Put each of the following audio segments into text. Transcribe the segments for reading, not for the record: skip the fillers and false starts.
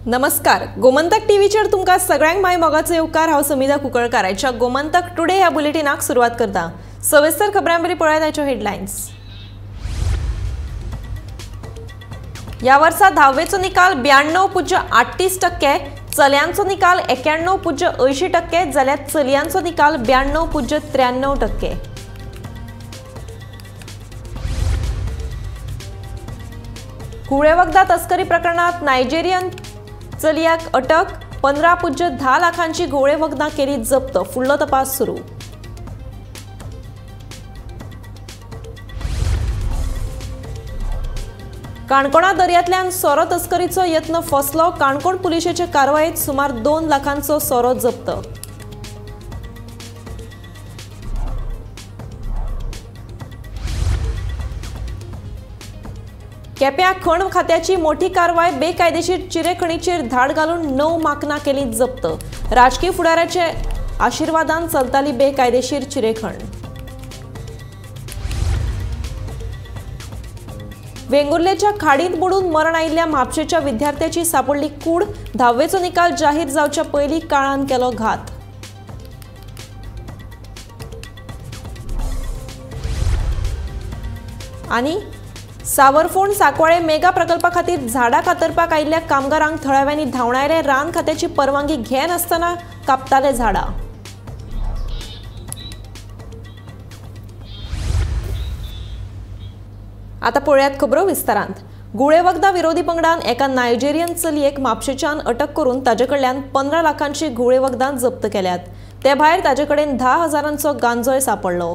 नमस्कार, गोमंतक टीव्हीचेर तुमकां सगळ्यांक my मोगाचो येवकार। हांव समिधा कुंकळकार आयच्या गोमंतक टुडे ह्या बुलेटिनाक सुरवात करता। सविस्तर खबरां बरी पळयात आयच्यो हेडलायन्स। ह्या वर्सा धावेचो निकाल 92.38%, चल्यांचो निकाल 91.80% जाल्यार चलयांचो निकाल 92.93%। घुंवळे वखदां तस्करी प्रकरणात नायजेरियन चलयाक अटक, 15.10 लाखांची घुंवळे वखदां केली जप्त, फुडलो तपास सुरू। काणकोणा दर्यांतल्यान सोरो तस्करीचो यत्न फसलो, काणकोण पुलिशेचे कारवायेत सुमार 2 लाखांचो सोरो जप्त। केप्यां खण खात्याची मोठी कारवाय, बेकायदेशीर चिरेखणीचेर धाड घालून 9 माकनां केली जप्त, राजकीय फुडाऱ्याचे आशिर्वादान चलताली बेकायदेशीर चिरेखण। वेंगुर्लेच्या खाडींत बुडून मरण आयिल्ल्या म्हापशेच्या विद्यार्थ्याची सापडली कूड, धावेचो निकाल जाहीर जावच्या पयलीं काळान केलो घात। आनी सावरफोंड साकवाळे मेगा प्रकल्पा खातीर झाडां कातरपाक आयिल्ल्या कामगारांक थळाव्यांनी धांवणायले, रान खात्याची परवानगी घेनासतना कापताले झाडां। आतां पळयात खबरो विस्तारांत। घुंवळे वखदां विरोधी पंगडान एका नायजेरियन चलयेक म्हापशेच्यान अटक करून ताजे कडल्यान 15 लाखांची घुंवळे वखदां जप्त केल्यात। ते भायर ताजे कडेन 10 हजारांचो गांजोय सापडलो।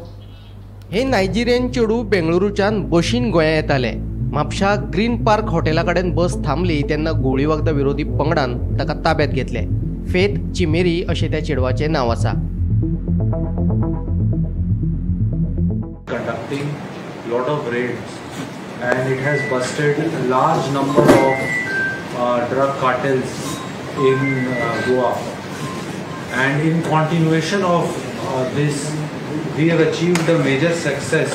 हे नायजेरियन चेडू बेंगळुरूच्यान बशीन गोंया येताले। म्हापशा ग्रीन पार्क हॉटेला कडेन बस थांबली तेन्ना घुंवळी वखदां विरोधी पंगडान ताका ताब्यात घेतले। फेथ चिमेरी अशें त्या चेडवाचें नांव आसा। Conducting lot of raids and it has busted a large number of drug cartels in Goa, and in continuation of this we have achieved a major success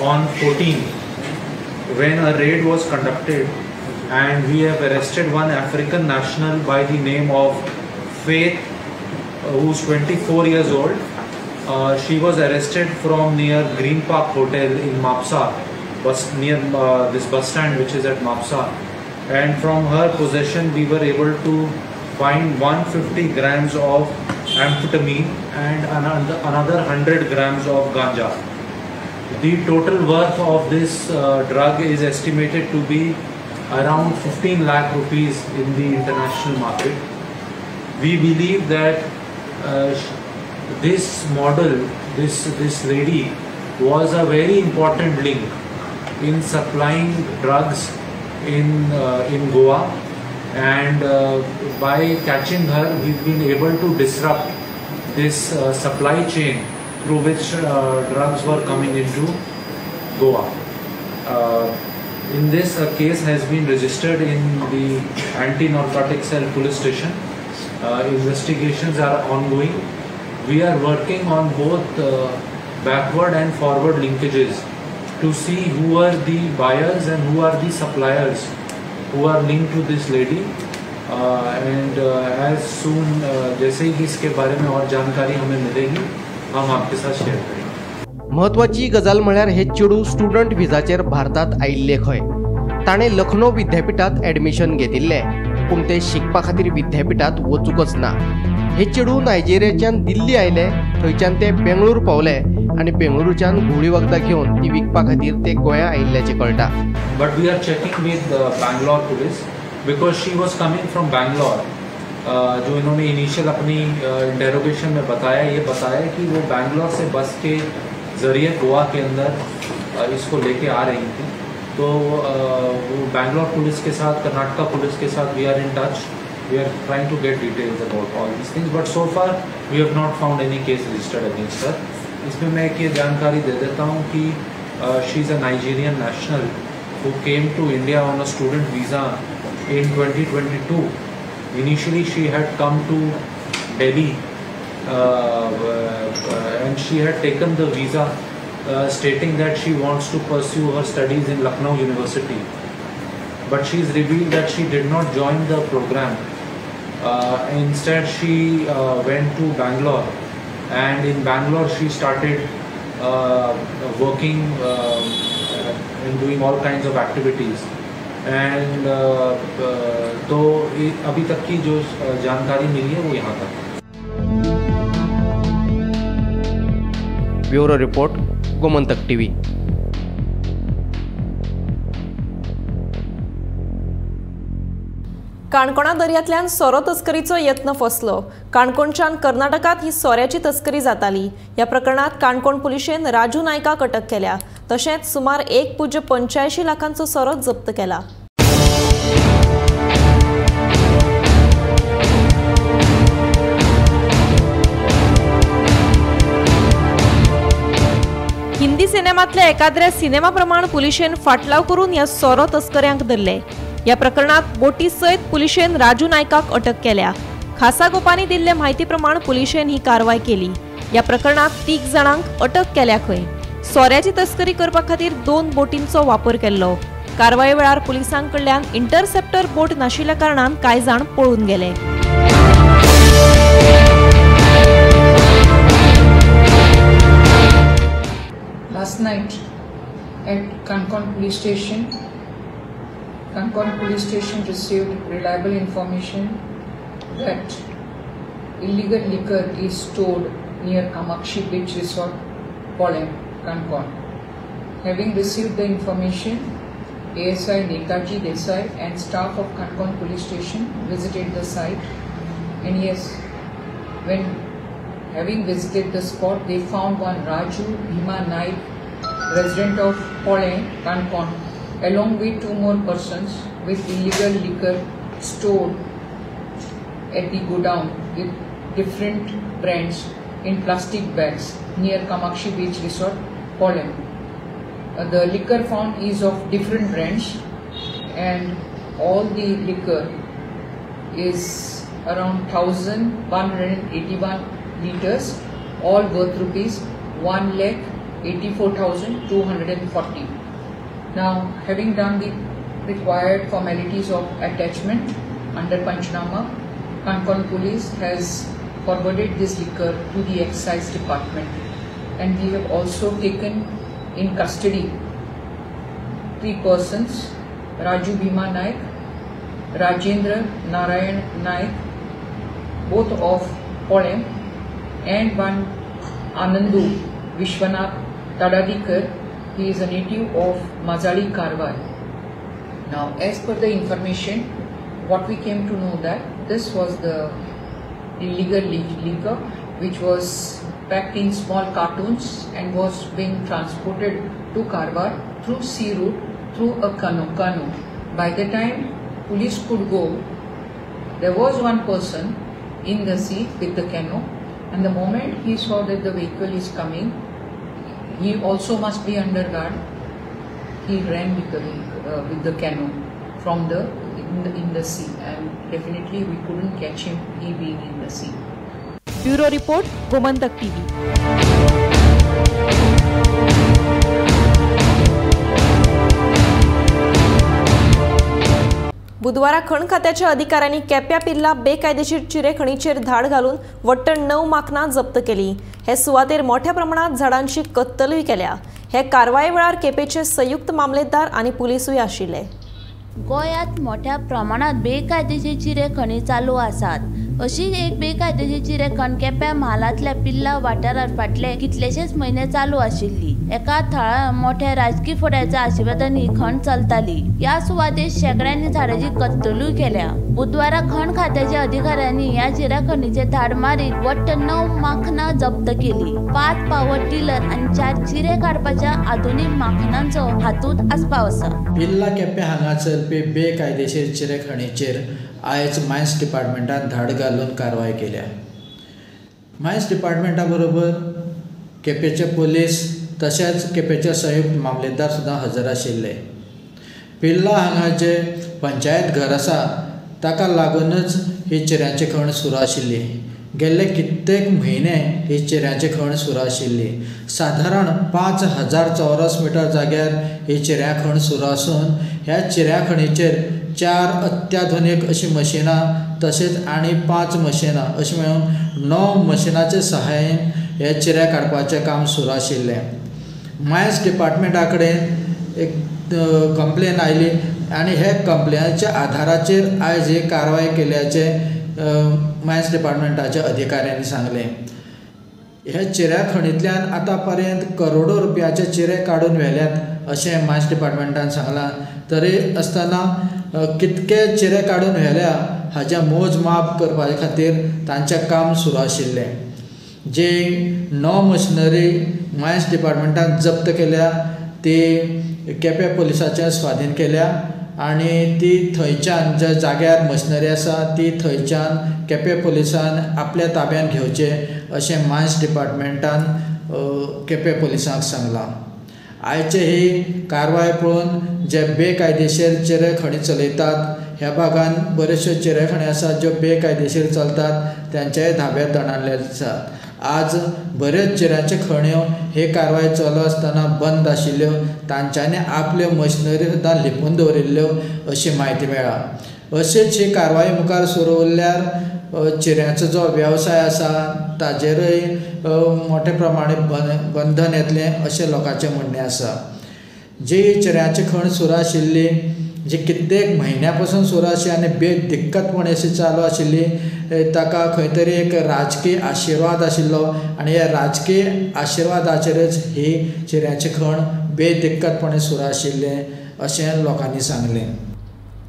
on 14 when a raid was conducted and we have arrested one African national by the name of Faith, who is 24 years old. She was arrested from near Green Park Hotel in Mapsa, near this bus stand which is at Mapsa, and from her possession we were able to find 150 grams of amphetamine and another 100 grams of ganja. The total worth of this drug is estimated to be around 15 lakh rupees in the international market. We believe that this model, this lady was a very important link in supplying drugs in Goa, and by catching her we've been able to disrupt this supply chain through which drugs were coming into Goa. In this, a case has been registered in the anti-narcotic cell police station. Investigations are ongoing. We are working on both backward and forward linkages to see who are the buyers and who are the suppliers who are linked to this lady. And as soon जैसे ही इसके बारे में और जानकारी हमें मिलेगी हम आपके साथ share करेंगे। महत्वाची गजाल म्हळ्यार हे चेडूं स्टुडंट विजाचेर भारतात आयिल्लें खंय। ताणें लखनौ विद्यापीठांत एडमिशन घेतिल्लें, पूण तें शिकपा खातीर विद्यापीठांत वचूंकच ना। हे चेडूं नायजेरियाच्यान दिल्ली आयले, थंयच्यान ते बेंगळूर पावले आनी बेंगळुरूच्यान घुंवळी वखदां घेवन ती विकपा खातीर ते गोंया आयिल्ल्याचें कळटा। But we are checking with Bangalore police because she was coming from Bangalore. जो इन्होंने इनिशियल अपनी इंटेरोगेशन में बताया, ये बताया कि वो बैंगलोर से बस के ज़रिए गोवा के अंदर इसको लेके आ रही थी। तो वो बैंगलोर पुलिस के साथ, कर्नाटका पुलिस के साथ we are in touch. We are trying to get details about all these things, but so far we have not found any case registered against her. इसमें मैं एक ये जानकारी दे देता हूँ कि she is a Nigerian national who came to India on a student visa in 2022. Initially she had come to Delhi and she had taken the visa stating that she wants to pursue her studies in Lucknow University. But she is revealed that she did not join the program. Instead, she went to Bangalore, and in Bangalore she started working and doing all kinds of activities. And तो अभी तक की जो जानकारी मिली है वो यहाँ तक. Bureau report, Gomantak TV. काणकोणा दर्यांतल्यान सोरो तस्करीचो यत्न फसलो. काणकोणच्यान कर्नाटकांत ही सोऱ्याची तस्करी जाताली. ह्या प्रकरणात काणकोण पुलिशेन राजू नायकाक अटक केल्या. तशेंच सुमार 1.85 लाखांचो सोरो जप्त केला. हिंदी सिनेमांतल्या एकाद्र्या सिनेमा प्रमाण पुलिशेन फाटलाव करून ह्या सोरो तस्कऱ्यांक धरले. ह्या प्रकरणात बोटी सयत पुलिशेन राजू नायकाक अटक केल्या. खासा गोपांनी दिल्ले म्हायती प्रमाण पुलिशेन ही कारवाय केली. ह्या प्रकरणात 3 जाणांक अटक केल्या खंय. सोऱ्याची तस्करी करपा खातीर 2 बोटींचो वापर केल्लो. कारवाये वेळार पुलिसां कडल्यान इंटरसेप्टर बोट नाशिल्ल्या कारणान कांय जाण पळून गेले. Last night at Canacona Police Station, Canacona Police Station received reliable information that illegal liquor is stored near Kamakshi Beach Resort, Polem, Canacona. Having received the information, ASI Netaji Desai and staff of Canacona Police Station visited the site, and yes, when having visited the spot, they found one Raju Bhima Naik, resident of Polem, Canacona, along with 2 more persons with illegal liquor stored at the godown with different brands in plastic bags near Kamakshi Beach Resort, Polem. The liquor found is of different brands, and all the liquor is around 1,181 liters, all worth rupees 1,84,240. Now, having done the required formalities of attachment under Panchnama, Canacona Police has forwarded this liquor to the Excise Department, and we have also taken in custody 3 persons, Raju Bhima Naik, Rajendra Narayan Naik, both of Polem, and one Anandu Vishwanath Tadadikar. He is a native of Mazali Karwar. Now, as per the information, what we came to know that this was the illegal liquor which was packed in small cartons and was being transported to Karwar through sea route through a canoe. By the time police could go, there was one person in the sea with the canoe, and the moment he saw that the vehicle is coming, he also must be under guard. He ran with the canoe from the in the sea, and definitely we couldn't catch him, he being in the sea. Bureau report, Gomantak TV. बुधवारा खण खात्याच्या अधिकाऱ्यांनी केप्या पिर्ला बेकायदेशीर चिरे खणीचेर धाड घालून वट्ट 9 माकनां जप्त केली. हे सुवातेर मोठ्या प्रमाणात झाडांची कत्तलूय केल्या. हे कारवाये वेळार केपेचे संयुक्त मामलेदार आनी पुलिसूय आशिल्ले. गोंयांत मोठ्या प्रमाणात बेकायदेशीर चिरे खणी चालू आसात. अशी एक बेकायदेशीर चिरेखण केप्यां म्हालांतल्या पिल्ला वाठारांत फाटले कितलेशेच म्हयने चालू आशिल्ली. एका थळार मोठ्या राजकी फुडाऱ्याच्या आशिर्वादान ही खण चलताली. ह्या सुवातेर शेंकड्यांनी झाडांची कत्तलूय केल्या. बुधवारा खण खात्याच्या अधिकाऱ्यांनी ह्या चिरेखणीचेर धाड मारीत वट्ट 9 माखनां जप्त केली. 5 पावर टिलर आनी 4 चिरे काडपाच्या आधुनीक माखनांचो हातूंत आस्पाव आसा. पिल्ला केप्यां हांगा चलपी बेकायदेशीर चिरेखणीचेर आयज मायन्स डिपार्टमेंटान धाड घालून कारवाय केल्या. मायन्स डिपार्टमेंटा बरोबर केपेंचे पुलीस तशेंच केपेंचे संयुक्त मामलेदार सुद्दां हजर आशिल्ले. पिल्ला हांगा जे पंचायत घर आसा ताका लागूनच ही चिऱ्यांची खण सुरू आशिल्ली. गेल्ले कित्येक म्हयने ही चिऱ्यांची खण सुरू आशिल्ली. सादारण 5000 चौरस मिटर जाग्यार ही चिऱ्यां खण सुरू आसून ह्या चिऱ्यां खणीचेर 4 अत्याधुनीक अशीं मशिनां तशेंच आनी 5 मशिनां अशें मेळून 9 मशिनाचे सहाय्यान हे चिरे काडपाचें काम सुरू आशिल्लें. मायन्स डिपार्टमेंटा कडेन एक कंप्लेन आयली आनी हे कंप्लेनाच्या आधाराचेर आयज ही कारवाय केल्याचें मायन्स डिपार्टमेंटाच्या अधिकाऱ्यांनी सांगलें. ह्या चिऱ्या खणींतल्यान आतां पर्यंत करोडो रुपयाचे चिरे काडून व्हेल्यात अशें मायन्स डिपार्टमेंटान सांगलां. तरी आसतना कितके चिरे काडून व्हेल्या हाजें मोजमाप करपा खातीर तांचें काम सुरू आशिल्लें. जे 9 मशिनरी मायन्स डिपार्टमेंटान जप्त केल्या ती केपें पुलिसाच्या स्वाधीन केल्या आनी ती थंयच्यान ज्या जाग्यार मशिनरी आसा ती थंयच्यान केपें पुलिसान आपल्या ताब्यान घेवचे अशें मायन्स डिपार्टमेंटान केपें पुलिसांक सांगलां. आयचे ही कारवाय पळोवन जे बेकायदेशीर चिरे खणी चलयतात ह्या भागान बऱ्योचश्यो चिरे खणी आसात ज्यो बेकायदेशीर चलतात तांच्याय धाब्यात दणाणले आसात. आज बऱ्योच चिऱ्यांच्यो खण्यो हे कारवाय चालू आसतना बंद आशिल्ल्यो, तांच्यांनी आपल्यो मशिनरी सुद्दां लिपून दवरिल्ल्यो अशी म्हायती मेळ्ळा. अशीच ही कारवाय मुखार सुरू उरल्यार चिऱ्यांचो जो वेवसाय आसा ताजेरय मोठे प्रमाणे बंधन येतलें अशें लोकांचें म्हणणें आसा. जी चिऱ्यांची खण सुरू आशिल्ली जी कित्येक म्हयन्या पासून सुरू आशिल्ली आनी बेदिक्कतपणे अशी चालू आशिल्ली ताका खंय तरी एक राजकीय आशिर्वाद आशिल्लो आनी ह्या राजकीय आशिर्वादाचेरच ही चिऱ्यांची खण बेदिक्कतपणे सुरू आशिल्लें अशें लोकांनी सांगलें.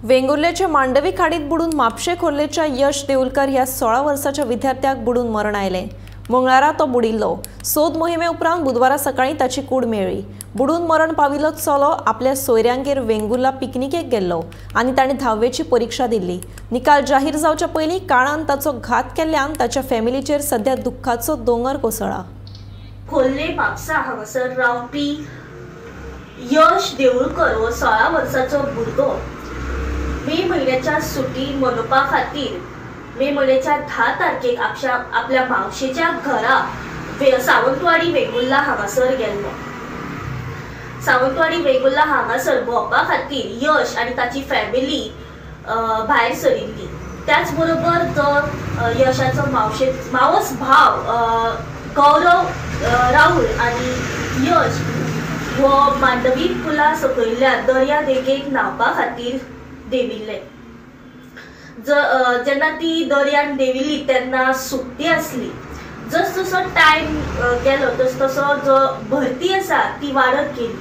वेंगुर्ल्याच्या मांडवी खाडीत बुडून म्हापशें खोर्लेच्या यश देऊलकर ह्या 16 वर्साच्या विद्यार्थ्याक बुडून मरण आयलें. मंगळारा तो बुडिल्लो. सोद मोहिमे उपरांत बुधवारा सकाळी ताची कूड मेळ्ळी. बुडून मरण पाविल्लो चलो आपल्या सोयऱ्यांगेर वेंगुर्ला पिकनिकेक गेल्लो आनी ताणें 10वेची परिक्षा दिल्ली. निकाल जाहीर जावच्या पयलीं काळान ताचो घात केल्ल्यान ताच्या फॅमिलीचेर सध्या दुख्खाचो दोंगर कोसळ्ळा. खोर्ले म्हापसा हांगासर रावपी यश देऊळकर हो 16 वर्साचो भुरगो मे म्हयन्याच्या सुटी मनोवपा खातीर मे म्हयन्याच्या 10 तारखेक आपल्या मावशेच्या घरा सावंतवाडी वेंगुर्ला हांगासर गेल्लो. सावंतवाडी वेंगुर्ला हांगासर भोंवपा खातीर यश आनी ताची फॅमिली भायर सरिल्ली. त्याच बरोबर जो यशाचो मावस भाव गौरव राहुल आनी यश हो मांडवी पुला सकयल्ल्या दर्या देगेक न्हांवपा खातीर देविल्ले. जेन्ना ती दर्यान देविल्ली तेन्ना सुकती आसली. जस जसो टायम गेलो तस तसो जो भरती आसा ती वाडत गेली.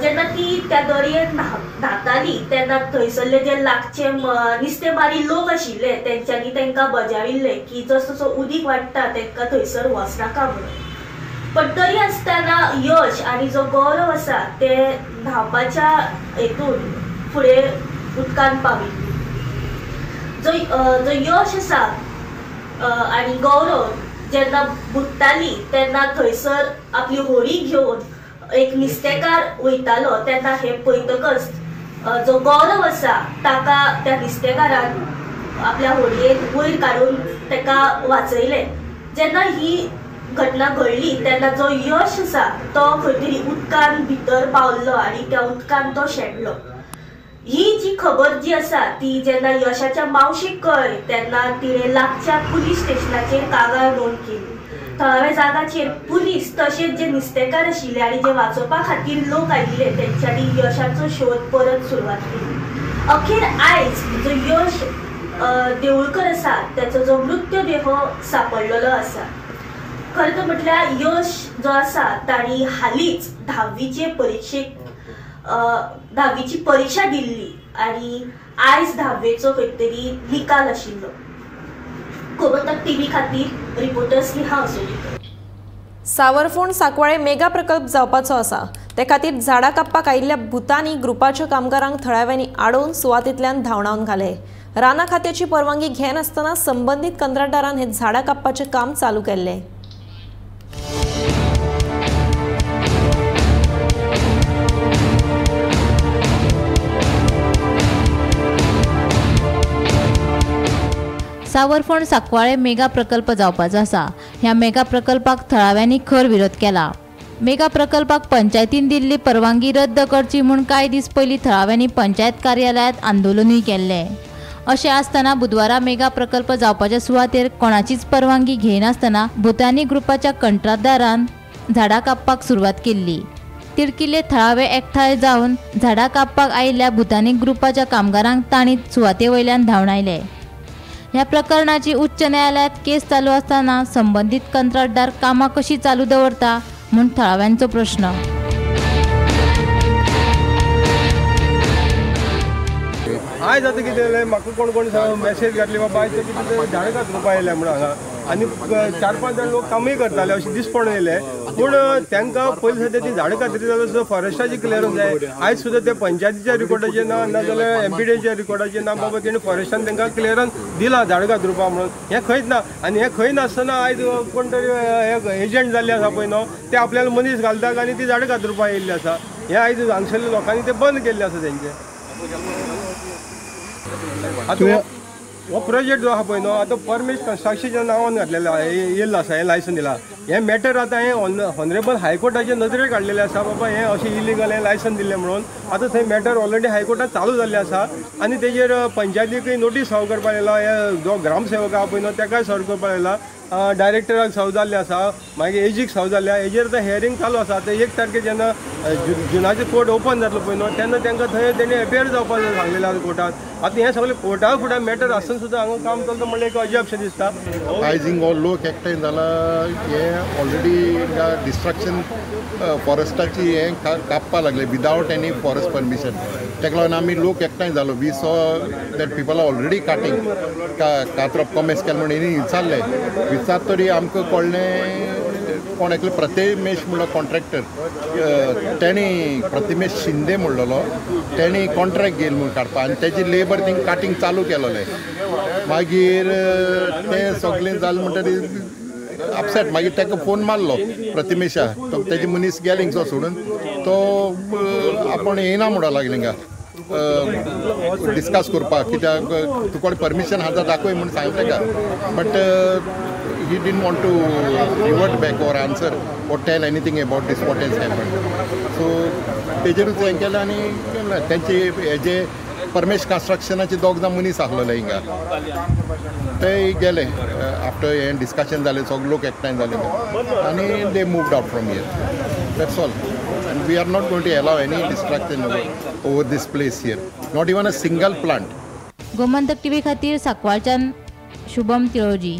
जेन्ना ती त्या दर्येन न्हाताली तेन्ना थंयसरले जे लागचे नुस्तेमारी लोक आशिल्ले तेंच्यांनी तांकां बजाविल्ले की जसो जसो उदीक वाडटा तांकां थंयसर वचनाका म्हणून. पण तरी आसतना यश आनी जो गौरव आसा ते न्हांवपाच्या हेतून फुडें उदकान पाविल्ली. जो जो यश आसा आनी गौरव जेन्ना बुडटाली तेन्ना थंयसर आपली होडी घेवन एक नुस्तेकार वयतालो तेन्ना हें पळयतकच जो गौरव आसा ताका त्या नुस्तेकारान आपल्या होडयेक वयर काडून ताका वाचयलें. जेन्ना ही घटना घडली तेन्ना जो यश आसा तो खंय तरी उदकान भितर पावल्लो आनी त्या उदकान तो शेणलो. ही जी खबर जी आसा ती जेन्ना यशाच्या मावशेक कळ्ळी तेन्ना तिणें लागच्या पुलीस स्टेशनाचेर कागाळ नोंद केली. थळाव्या जागाचेर पुलीस तशेंच जे नुस्तेकार आशिल्ले आनी जे वाचोवपा खातीर लोक आयिल्ले तेंच्यांनी यशाचो शोध परत सुरवात केली. अखेर आयज जो यश देऊळकर आसा त्याचो जो मृत्युदेह सापडलेलो आसा. खरें तर म्हटल्यार यश जो आसा ताणी हालींच 10वीचे परिक्षेक 10वीची परिक्षा दिल्ली आनी आयज 10वेचो खंय तरी निकाल आशिल्लो. गोमंतक टीव्ही खातीर रिपोर्टर स्नेहा असोलीकर. सावरफोंड सांकवाळे मेगा प्रकल्प जावपाचो आसा. ते खातीर झाडां कापपाक आयिल्ल्या भूतानी ग्रुपाच्या कामगारांक थळाव्यांनी आडोवन सुवातेंतल्यान धांवडावन घाले. रानां खात्याची परवानगी घेनासतना संबंदीत कंत्राटदारान हे झाडां कापपाचें काम चालू केल्लें. सावरफोंड सांकवाळे मेगा प्रकल्प जावपाचो आसा. ह्या मेगा प्रकल्पाक थळाव्यांनी खर विरोध केला. मेगा प्रकल्पाक पंचायतीन दिल्ली परवानगी रद्द करची म्हूण कांय दीस पयलीं थळाव्यांनी पंचायत कार्यालयांत आंदोलनूय केल्लें. अशें आसतना बुधवारा मेगा प्रकल्प जावपाच्या सुवातेर कोणाचीच परवानगी घेयनासतना भूतानी ग्रुपाच्या कंत्राटदारान झाडां कापपाक सुरवात केल्ली. तिडकिल्ले थळावे एकठांय जावन झाडां कापपाक आयिल्ल्या भूतानी ग्रुपाच्या कामगारांक तांणी सुवाते वयल्यान धांवडायले. ह्या प्रकरणाची उच्च न्यायालयांत केस चालू आसतना संबंदीत कंत्राटदार कामां कशी चालू दवरता म्हूण थळाव्यांचो प्रश्न. आयज आतां कितें जालें, म्हाका कोण कोण मॅसेज घातली बाबा आयज कितें झाडां कातरुपा आयल्या म्हणून हांगा आनी 4-5 जाण लोक कामूय करताले अशें दिसपण येयलें. पूण तांकां पयलीं सद्या ती झाडां कातरी जाल्यार सुद्दां फॉरेस्टाची क्लियरन्स जाय. आयज सुद्दां ते पंचायतीच्या रिकॉर्डाचेर ना, नाजाल्यार एमपीडीच्या रिकॉर्डाचेर ना बाबा तेणी फॉरेस्टान तांकां क्लियरन्स दिला झाडां कातरुपा म्हणून, हें खंयच ना. आनी हें खंय नासतना आयज कोण तरी एजंट जाल्ले आसा पळय न्हू, ते आपल्याला मनीस घालतात आनी ती झाडां कातरुपा येयल्ली आसा. हें आयज हांगसरल्या लोकांनी तें बंद केल्लें आसा तेंचें. आतां हो प्रोजेक्ट जो आसा पळय न्हू आतां परमेश कन्स्ट्रक्शनच्या नांवान घातलेलो येयल्लो आसा, हें लायसन दिलां. हें मॅटर आतां हें ऑनरेबल हायकोर्टाचे नदरेक काडलेलें आसा बाबा हें अशें इलिगल हें लायसन दिल्लें म्हणून. आतां थंय मॅटर ऑलरेडी हायकोर्टान चालू जाल्लें आसा आनी तेजेर पंचायतीकूय नोटीस सर्व करपाक येयला, हे जो ग्रामसेवक आसा पळय न्हू तेकाय सर्व करपाक येयला, डायरेक्टराक सर्व जाल्लें आसा, मागीर एजीक सर्व जाल्लें. हेजेर आतां हियरींग चालू आसा. आतां 1 तारखेर जेन्ना जुनाचें कोर्ट ओपन जातलो पळय न्हू तेन्ना तांकां थंय तेणी एपियर जावपाक सांगलेलें आसा कोर्टान. आतां हें सगळें कोर्टा फुडें मॅटर आसून सुद्दां हांगा काम चलता म्हणल्यार एक अजापशें दिसता. आयज हिंगा लोक एकठांय जाला, हें ऑलरेडी डिस्ट्रक्शन फॉरेस्टाची हें कापपाक लागले विदावट एनी फॉरेस्ट परमिशन. ताका लागून आमी लोक एकठांय जालो. We saw that people are already cutting कातरप कॉमेस केलें म्हणून हेणी विचारलें, विचार तरी आमकां कळ्ळें कोण एकलो प्रतिमेश म्हणलो कॉन्ट्रॅक्टर, तेणी प्रतिमेश शिंदे म्हणलेलो तेणी कॉन्ट्रॅक्ट घेयल म्हूण काडपा आनी तेजी लेबर थिंग काटींग चालू केलोलें. मागीर तें सगळें जालें म्हणटकीर अपसेट, मागीर ताका फोन मारलो प्रतिमेशा, तो तेजे मनीस गेले हिंगसो सोडून, तो आपूण येयना म्हणूंक लागले हिंगा डिस्कस करपाक, कित्याक तुका परमिशन आसा दाखय म्हूण सांगलें ताका. But he didn't want to revert back or answer or tell anything about this what has happened. So तेजेरूच हें केलें आनी तेंचे हेजे परमेश कन्स्ट्रक्शनाचे दोग जाण मनीस आसलेले हिंगा, ते गेले आफ्टर हें डिस्कशन जालें, सगळे लोक एकठांय जाले आनी they moved out from here. That's all. And we are not going to allow any destruction over this place here, not even a single plant. Gomantak TV खातीर सांकवाळच्यान शुभम तिळोजी.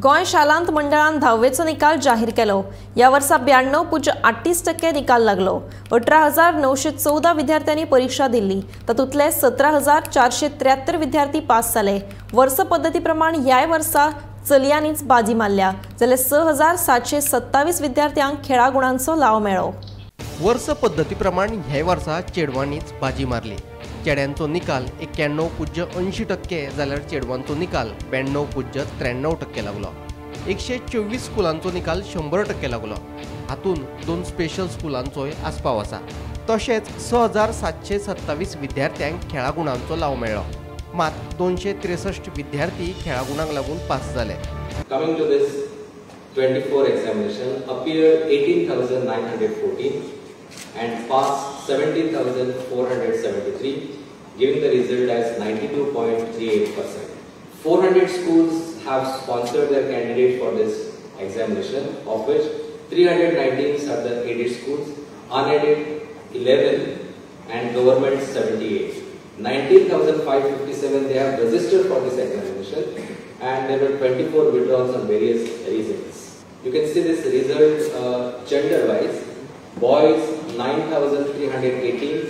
गोंय शालांत मंडळान धावेचो निकाल जाहीर केलो. ह्या वर्सा 92.38% निकाल लागलो. 18,914 विद्यार्थ्यांनी परीक्षा दिल्ली, तातूंतले 17,473 विद्यार्थी पास जाले. वर्स पद्दती प्रमाण ह्याय वर्सा चलयांनीच बाजी मारल्या, जाल्यार 6,727 विद्यार्थ्यांक खेळा गुणांचो लाव मेळ्ळो. वर्स पद्दती प्रमाण ह्याय वर्सा चेडवांनीच बाजी मारली. चेड्यांचो निकाल 91.80% जाल्यार चेडवांचो निकाल 92.93% लागलो. 124 स्कुलांचो निकाल 100% लागलो. हातूंत 2 स्पेशल स्कुलांचोय आस्पाव आसा. तशेंच 6,727 विद्यार्थ्यांक खेळा गुणांचो लाव मेळ्ळो. मात 263 विद्यार्थी खेळा गुणांक लागून पास जाले. Coming to this 24 examination appeared 18,914 and passed 17,473, giving the result as 92.38%. 400 schools have sponsored their candidate for this examination, of which 319 are the aided schools, unaided 11 and government 78. 19,557 they have registered for this examination, and there were 24 withdrawals on various reasons. You can see this result gender wise. Boys 9,318,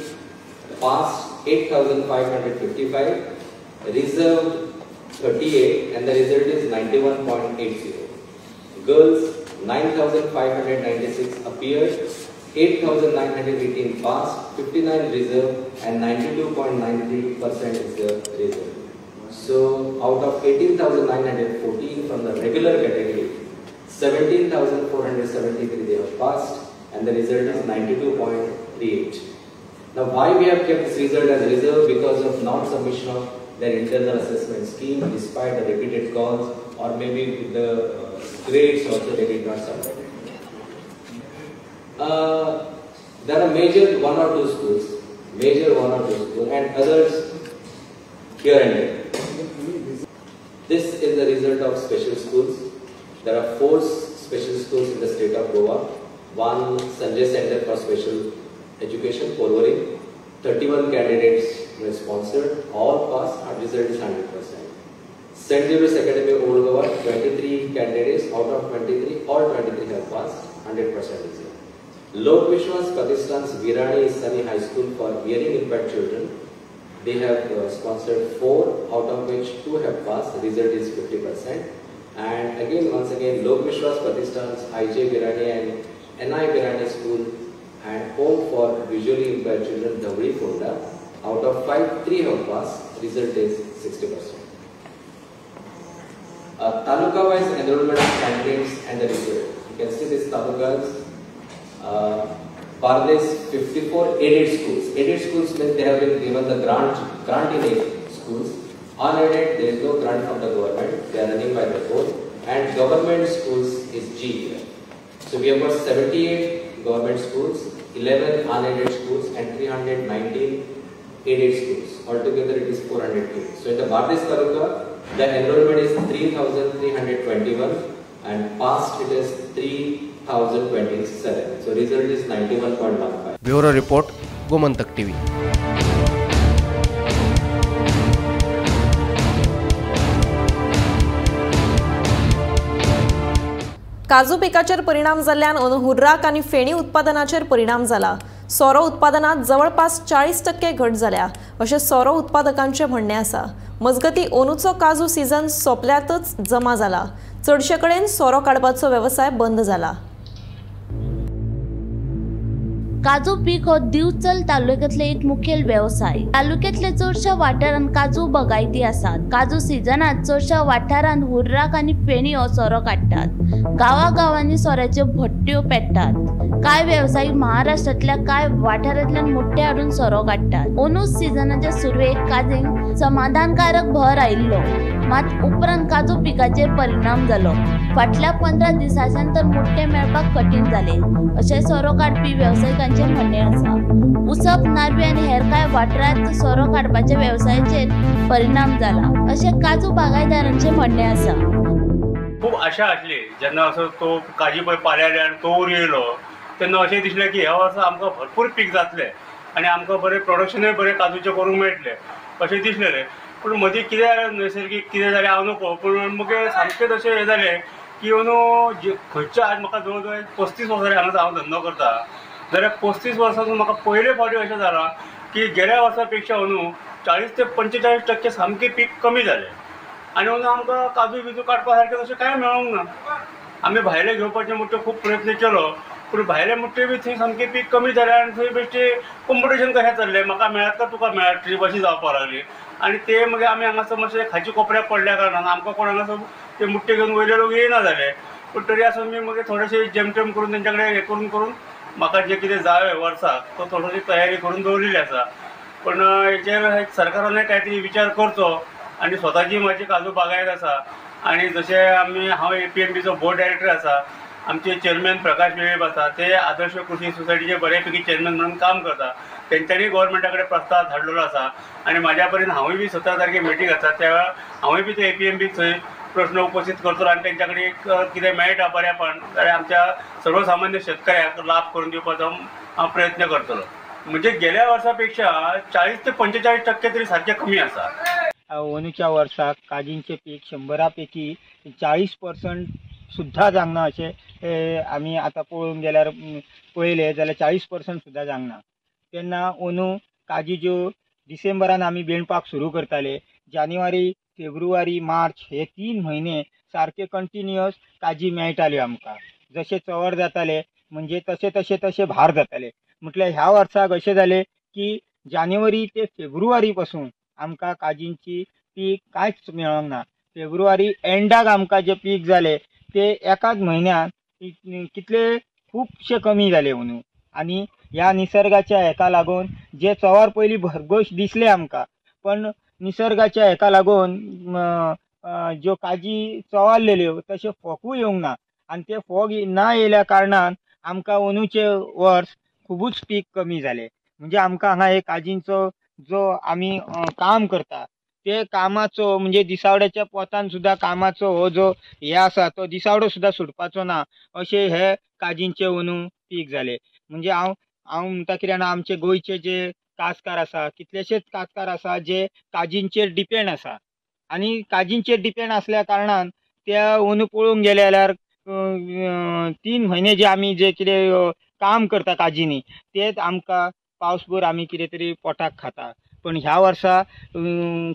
passed 8,555, reserved 38, and the result is 91.80. Girls 9,596 appeared, 8,918 passed, 59 reserved, and 92.93% is the result. So out of 18,914 from the regular category, 17,473 they have passed, and the result is 92.93%. 38. Now why we have kept this result as reserve? Because of non submission of their internal assessment scheme despite the repeated calls, or maybe the grades also they did not submit. There are major 1 or 2 schools, major 1 or 2 schools, and others here and there. This is the result of special schools. There are 4 special schools in the state of Goa. 1 Sanjay Center for Special Education, Porvorim. 31 candidates were sponsored, all passed, our result is 100%. St. Xavier's Academy, Old Goa, 23 candidates, out of 23, all 23 have passed, 100% result. Lok Vishwas Pratishthan's Virani Sunny High School for Hearing Impaired Children, they have sponsored 4, out of which 2 have passed, result is 50%. And again, once again, Lok Vishwas Pratishthan's IJ Virani and NI Virani School and Home for Visually Impaired Children, Dhavli Fonda, out of 5, 3 have passed, result is 60%. Taluka-wise enrollment of candidates and the result. You can see these talukas. Pardes 54 aided schools. Aided schools means they have been given the grant in aid schools. Unaided, there is no grant from the government. They are running by their own. And government schools is G here. So we have got 78 government schools, 11 unaided schools, and 319 aided schools. Altogether it is 408. So in the Bardez Taluka, the enrollment is 3,321 and passed it is 3,027. So result is 91.15. Bureau Report, Gomantak TV. काजू पिकाचेर परिणाम जाल्ल्यान अंदू हुर्राक आनी फेणी उत्पादनाचेर परिणाम जाला. सोरो उत्पादनात जवळपास 40% घट जाल्या अशें सोरो उत्पादकांचें म्हणणें आसा. मजगती अंदूचो काजू सीझन सोंपल्यातच जमा जाला. चडशे कडेन सोरो काडपाचो वेवसाय बंद जाला. काजू पीक हो दिवचल तालुक्यातले एक मुखेल वेवसाय. तालुक्यातले चडशा वाठारांत काजू बगायती आसात. काजू सिजनात चडशा वाठारांत हुर्राक आनी फेणी हो सोरो काडटात. गांवागांवांनी सोऱ्याच्यो भट्ट्यो पेट्टात. कांय वेवसायीक महाराष्ट्रांतल्या कांय वाठारांतल्यान मोठे हाडून सोरो काडटात. अंदू सिजनाच्या सुरवेक काजींक समाधानकारक भर आयिल्लो, मात उपरांत काजू पिकाचेर परिणाम जालो. फाटल्या 15 दिसांच्यान तर मोठे मेळपाक कठीण जाले अशें सोरो काडपी वेवसायिकांचें म्हणणें आसा. उसप, नार्वे आनी हेर कांय वाठारांत सोरो काडपाच्या वेवसायाचेर परिणाम जाला अशें काजू बागायतदारांचें म्हणणें आसा. खूब आशा आसली जेन्ना असो तो काजी पळय पाल्यार आनी तोर येयलो तेन्ना अशें दिसलें की ह्या वर्सा आमकां भरपूर पीक जातलें आनी आमकां बरें प्रोडक्शनूय बरें काजूचें करूंक मेळटलें अशें दिसलेलें. पूण मदीं कितें नैसर्गीक कितें जालें हांव नको, पूण मागीर सामकें तशें हें जालें की अंदू खंयच्या आज म्हाका जवळ जवळ 35 वर्सां हांगा हांव धंदो करता जाल्यार 35 वर्सां म्हाका पयले फावटी अशें जालां की गेल्या वर्सा पेक्षा अंदू 40 ते 45% सामकें पीक कमी जालें आनी अंदू आमकां काजू बिजू काडपा सारकें तशें कांय मेळोंक ना. आमी भायले घेवपाचे म्हणटा खूब प्रयत्न केलो, पूण भायले मुट्टे बी थंय सामकें पीक कमी जालें आनी थंय बेश्टें कॉम्पिटिशन कशें चल्लें, म्हाका मेळत काय तुका मेळत ट्रीप अशी जावपाक लागली. आनी ते मागीर आमी हांगासर मातशे खाची कोपऱ्याक पडल्या कारणान आमकां कोण हांगासर ते मुट्टे घेवन वयले लोक येयना जाले. पूण तरी आसून आमी मागीर थोडेशे जेमतेम करून तेंच्या कडेन हें करून करून म्हाका जें कितें जाय वर्साक तो थोडोशी तयारी करून दवरिल्ली आसा. पूण हेचेर सरकारानूय कांय तरी विचार करचो आनी स्वताची म्हाजी काजू बागायत आसा आनी जशें आमी हांव APMBचो बोर्ड डायरेक्टर आसा, आमचे चेअरमॅन प्रकाश वेळीप आसा, ते आदर्श कृषी सोसायटीचे बऱ्यापैकी चेअरमॅन म्हणून काम करता. तेंच्यांनी गोवोरमेंटा कडेन प्रस्ताव धाडलेलो आसा आनी म्हाज्या पर्यंत हांवूय बी 17 तारखेक मिटींग आसा त्या वेळार हांवूय बी ते APMB थंय प्रश्न उपस्थित करतलो आनी तेंच्या कडेन एक कितें मेळटा बऱ्यापण जाल्यार आमच्या सर्वसामान्य शेतकऱ्यांक लाभ करून दिवपाचो हांव प्रयत्न करतलो. म्हणजे गेल्या वर्सा पेक्षा 40 ते 45% तरी सारकें कमी आसा. अंदूच्या वर्साक काजींचें पीक 100 पैकी 40% सुद्दां जावंक ना अशें आमी आतां पळोवंक गेल्यार पळयलें जाल्यार 40% सुद्दां जावंक ना. तेन्ना अंदू काजी ज्यो डिसेंबरान आमी बेणपाक सुरू करताले, जानेवारी, फेब्रुवारी, मार्च हे 3 म्हयने सारके कंटिन्युअस काजी मेळटाल्यो आमकां. जशे चवर जाताले म्हणजे तशे तशे तशे भार जाताले. म्हटल्यार ह्या वर्साक अशें जालें की जानेवारी ते फेब्रुवारी पासून आमकां काजींची पीक कांयच मेळोंक ना. फेब्रुवारी एंडाक आमकां जे पीक जाले ते एकाच म्हयन्यान कितले खुबशे कमी जाले अंदू. आनी ह्या निसर्गाच्या हेका लागून जे चवार पयलीं भरघोस दिसले आमकां, पण निसर्गाच्या हेका लागून ज्यो काजी चवारलेल्यो तशे फोकूय येवंक ना आनी ते फोग ना येयल्या कारणान आमकां अंदूचें वर्स खुबूच पीक कमी जालें. म्हणजे आमकां हांगा हे काजींचो जो आमी काम करता ते कामाचो म्हणजे दिसावड्याच्या पोतान सुद्दां कामाचो हो जो हे आसा तो दिसावडो सुद्दां सुटपाचो ना अशें हे काजींचे अंदू पीक जालें. म्हणजे हांव हांव म्हणटा कितें जाणा, आमचे गोंयचे जे काजकार आसा, कितलेशेच काजकार आसा जे काजींचेर डिपेंड आसा आनी काजींचेर डिपेंड आसल्या कारणान त्या अंदू पळोवंक गेले जाल्यार 3 म्हयने जे आमी जे कितें काम करता काजींनी तेच आमकां पावसभर आमी कितें तरी पोटाक खाता. पण ह्या वर्सा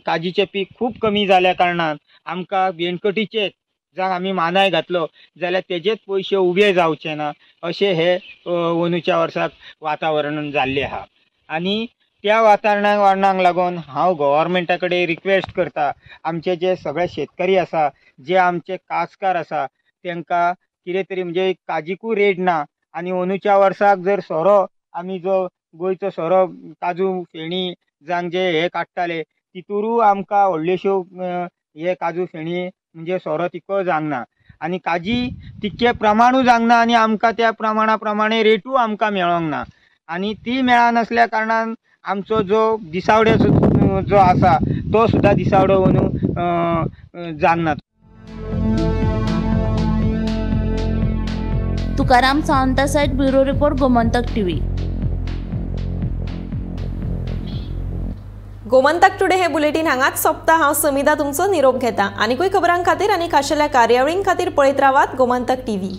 काजीचें पीक खूब कमी जाल्या कारणान आमकां बेणकटीचेच जावं आमी मानाय घातलो जाल्यार तेजेच पयशे उबे जावचे ना अशें हे अंदूच्या वर्साक वातावरण जाल्लें आहा. आनी त्या वातावरणाक लागून हांव गव्हर्मेंटा कडेन रिक्वेस्ट करता, आमचे जे सगळे शेतकरी आसा, जे आमचे काजकार आसा तांकां कितें तरी म्हणजे काजीकूय रेट ना आनी अंदूच्या वर्साक जर सोरो आमी जो गोंयचो सोरो काजू फेणी जावं जे हे काडटाले तितूरूय आमकां व्हडल्योश्यो हे काजू फेणी म्हणजे सोरो तितको जावंक ना आनी काजी तितके प्रमाणूय जावंक ना आनी आमकां त्या प्रमाणा प्रमाणे रेटूय आमकां मेळोंक ना आनी ती मेळनासल्या कारणान आमचो जो दिसावड्याचो जो आसा तो सुद्दां दिसावडो अंदू जावंक ना. तुकाराम सावंता सयत bureau report, Gomantak TV. Gomantak today हे बुलेटीन हांगाच सोंपता. हांव समिधा तुमचो निरोप घेता. आनीकूय खबरां खातीर आनी खाशेल्या कार्यावळीं खातीर पळयत रावात गोमंतक टीव्ही.